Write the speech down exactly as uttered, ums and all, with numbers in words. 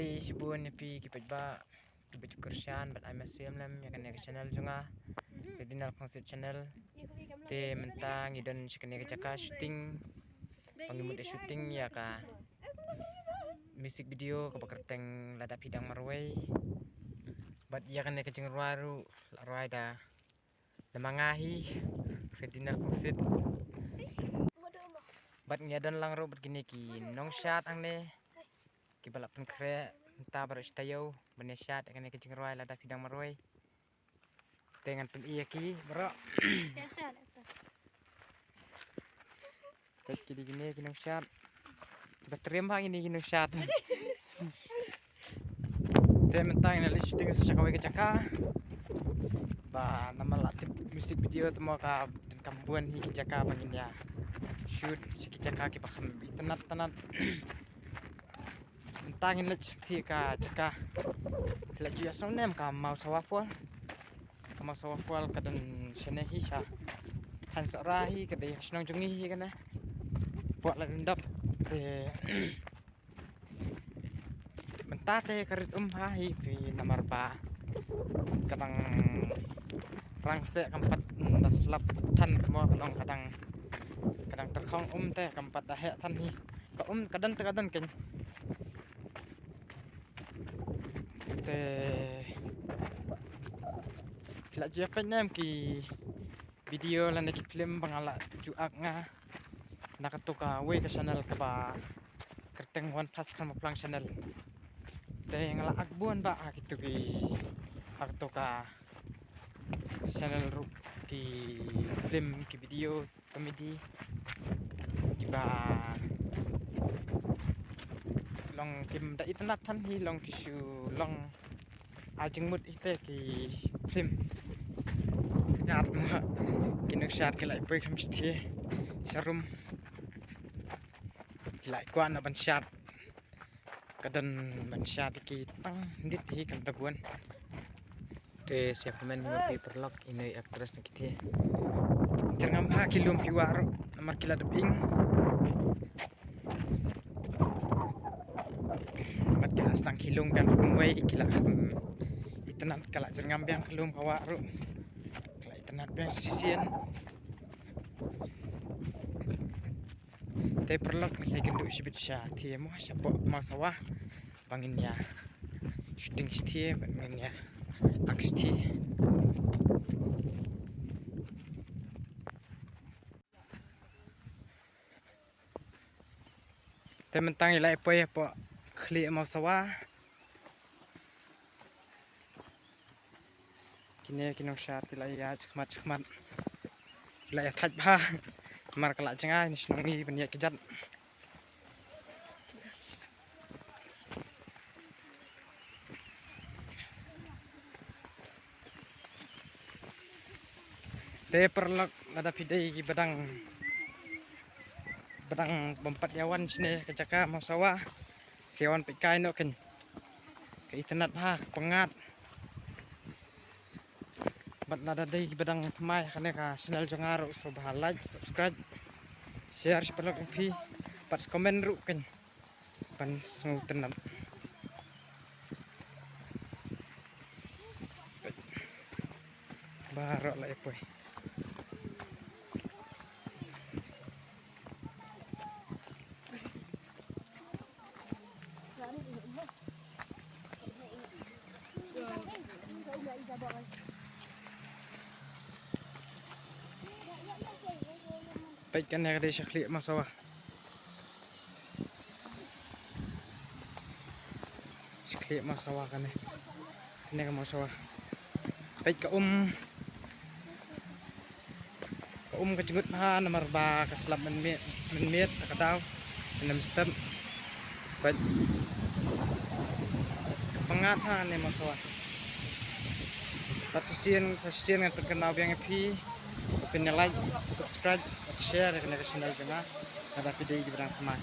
Shibun ïa phi ki paidbah kiba ju kyrshan bad ai mynsiem lem ïa kane ka channel jong nga, Ferdinand Kongsit Channel. Te mynta ngi don sha kane ka jaka shooting. Ba ngi mut da shooting ïa ka music video kaba kyrteng Lada Phi Dang Marwei. Bad ïa kane ka jingrwai ruh la rwai da namar nga hi, Ferdinand Kongsit. Bad ngi ïa don lang ruh bad kine ki nongshad hangne kiba la pynkhreh mynta baroh shi taïew ban ïa shad ïa kane ka jingrwai Lada Phi Dang Marwei. Te ngan pyni ïa ki baroh. Peit ki dei kine ki nongshad. Ba triem ha kine ki nongshad. Te mynta ngi la leit shooting sa sha kawei ka jaka. Ba namar la tip music video te mo ka donkam bun hi ki jaka ba ngin ïa shoot sha ki jaka kiba kham itynnat tynnat. Mynta ngin leit sha kti ka jaka. Te la ju ïa sngewnem ka Mawsawa Fall. Ka Mawsawa Fall ka don shane hi sha Thaiñ Sohra hi, ka dei shnong jong ngi hi kane. Pok la dap te mynta te ka rit um ha hi phi namar ba ka dang rang seh kam pat da slap than mo ka dang ka dang ka dang tyrkhong um te kam pat da heh than hi. Ka um ka don te ka don kein. Te phi la ju ïa peit ne em ki video lane ki film ba nga la ju ak nga na kato kawei ka channel kaba kyrteng One Pass Kharmaplang Channel. Te nga la ak bun ba ha kito ki ha kato ka channel ruh ki film ki video comedy kiba long kim da itynnat than hi, long ki shu long ai jingmut hi te ki film. Ngat ma ki nongshad ki la ïa poi kham shatei sha rum, ki la ïa kwah na ban shad. Ka don ban shad ki tang dit hi kam da bun. Te sha payment hi ma phi paralok, ino i actress na ki te. Jyrngam ha ki lum ki wah ruh namar ki la dep ing. Bad ki la sdang ki lum biang kumwei ki la, hmm, itynnat, ka la jyrngam biang ka lum ka wah ruh. Ka la itynnat biang shisien. Te paralok, nga sa ïakynduh shibit shatei mo shapoh Mawsawa ba ngin ïa shooting shatei bad ngin ïa ak shatei. Te mynta ngi la ïa poi hapoh khlieh Mawsawa. Kine ki nongshad ki la ïa khmat khmat. Ki la ïa thait bha. Namar ka la jngai na shnong ngi ban ïa kjat. Te paralok, lada phi dei kiba dang, ba dang bym pat ïa wan shane ka jaka Mawsawa, sa wan peit kai noh kein. Ka itynnat bha, ka pyngngad. Bad lada dei kiba dang thymmai ha kane ka channel jong nga ruh, sngewbha like, subscribe, share sha paralok jong phi, bad comment ruh kein ban sngewtynnat. Baroh la ïa poi. Peit kane ka dei sha khlieh Mawsawa. Sha khlieh Mawsawa kane. Kane ka Mawsawa. Peit ka um. Ka um ka jngut bha namar ba ka slap mynmiet, mynmiet ha ka daw. Kane mynstep. Peit. Ka pyngngad bha kane Mawsawa. Bad sa shisien, sa shisien ngan pynkynmaw biang ïa phi. Phin ïa like, subscribe, bad share ïa kane ka channel jong nga. Lada phi dei kiba dang thymmai.